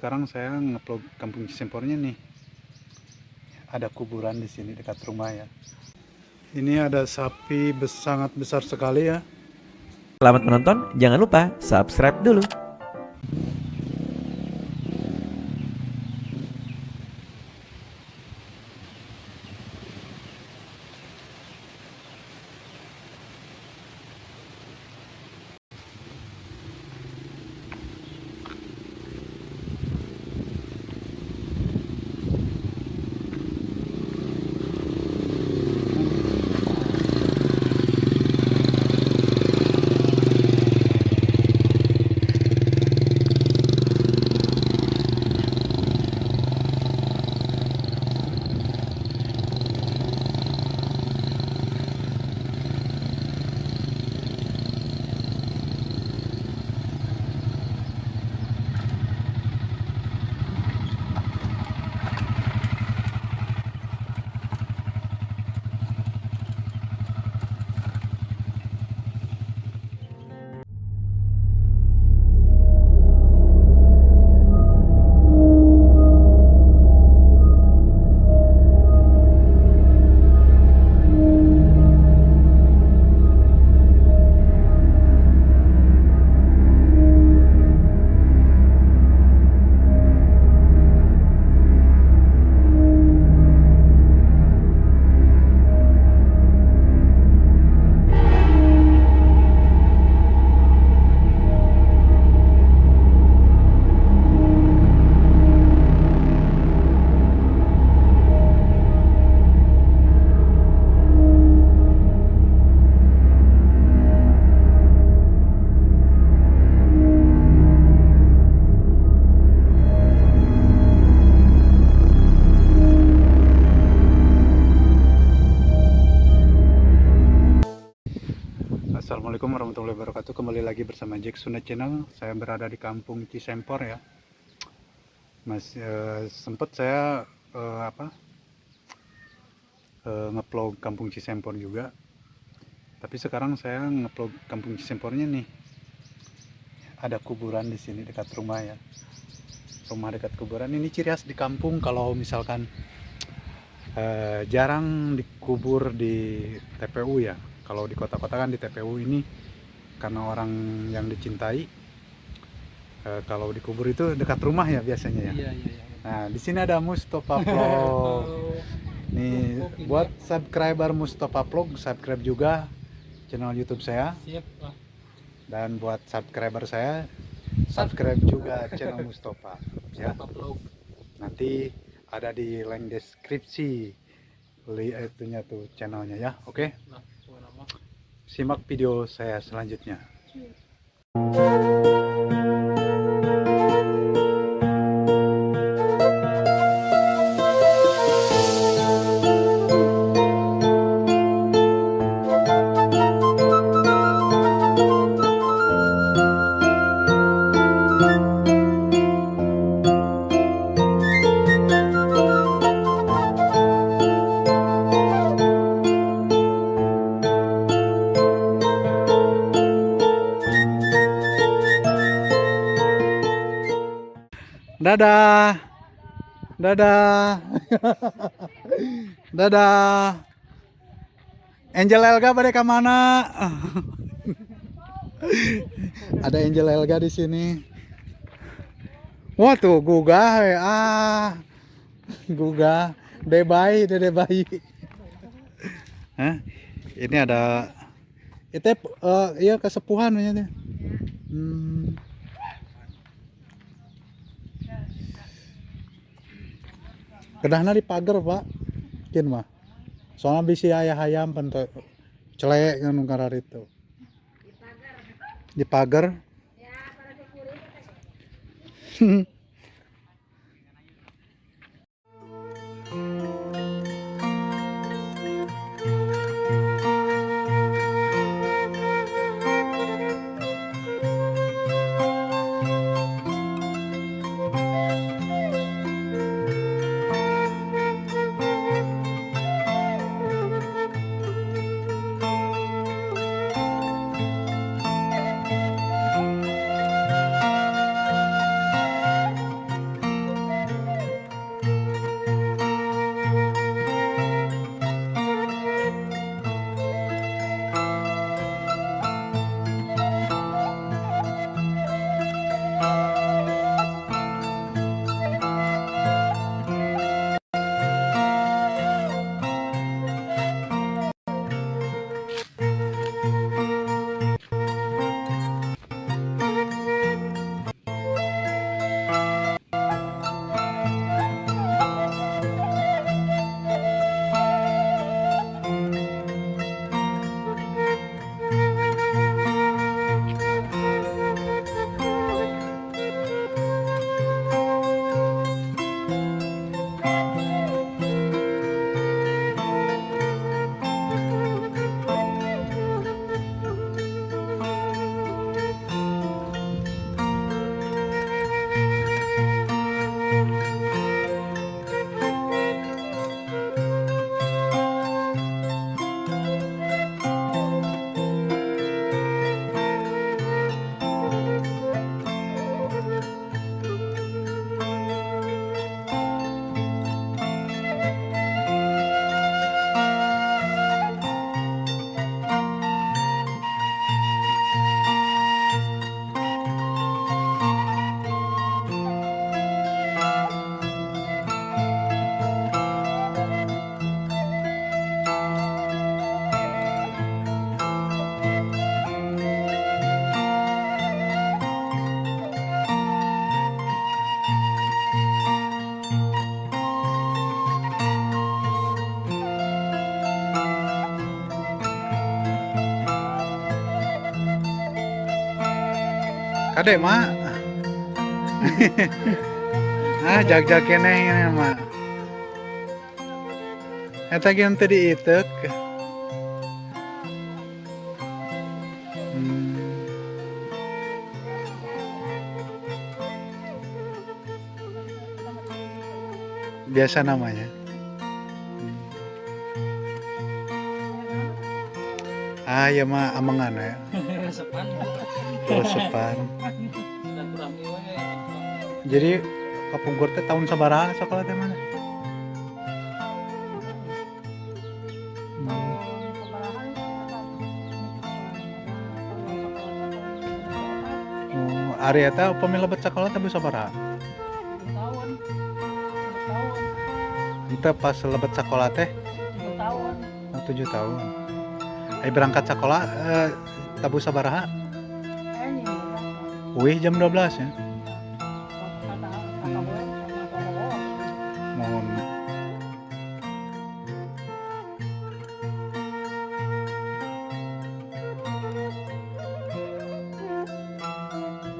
sekarang saya ngevlog Kampung Cisempornya nih. Ada kuburan di sini dekat rumah ya. Ini ada sapi sangat besar sekali ya. Selamat menonton, jangan lupa subscribe dulu. Assalamualaikum warahmatullahi wabarakatuh. Kembali lagi bersama Jack Sunda Channel. Saya berada di Kampung Cisempor ya. Mas, sempat saya ngevlog Kampung Cisempor juga. Tapi sekarang saya ngevlog Kampung Cisempornya nih. Ada kuburan di sini dekat rumah ya. Rumah dekat kuburan ini ciri khas di kampung kalau misalkan jarang dikubur di TPU ya. Kalau di kota-kota kan di TPU ini karena orang yang dicintai, kalau dikubur itu dekat rumah ya biasanya ya. Iya. Nah, di sini ada Mustofa Vlog. Nih, buat subscriber Mustofa Vlog, subscribe juga channel YouTube saya. Siap. Dan buat subscriber saya, subscribe juga channel Mustofa ya. Vlog. Nanti ada di link deskripsi itunya tuh channelnya ya. Oke. Nah. Simak video saya selanjutnya. Dadah. Dadah. Dadah. Angel Elga pada ke mana? Ada Angel Elga di sini. Wah tuh gugah ah. Gugah, dede bayi. Hah? Ini ada itu iya kesepuhan namanya. Kedahna di pagar pak, kin mah. Soalnya bisi ayah ayam pentok celek kan karar itu. Di pagar. Kade, Mak. Ah, jag-jag keneh ini, Mak. Eta ge teu diiteuk. Biasa namanya. Ah, ya mah amengan ya. Resepan. Resepan. Silaturahmi we. Jadi kapungkur teh tahun sabaraha sekolah teh mana? Oh, ari eta upami lebet sekolah teh sabaraha? Tahun. Tahun. Ente pas lebet sekolah teh? 7 tahun. Oh, 7 tahun. Eh, berangkat sekolah tabuh sabaraha? Wih, jam 12 ya.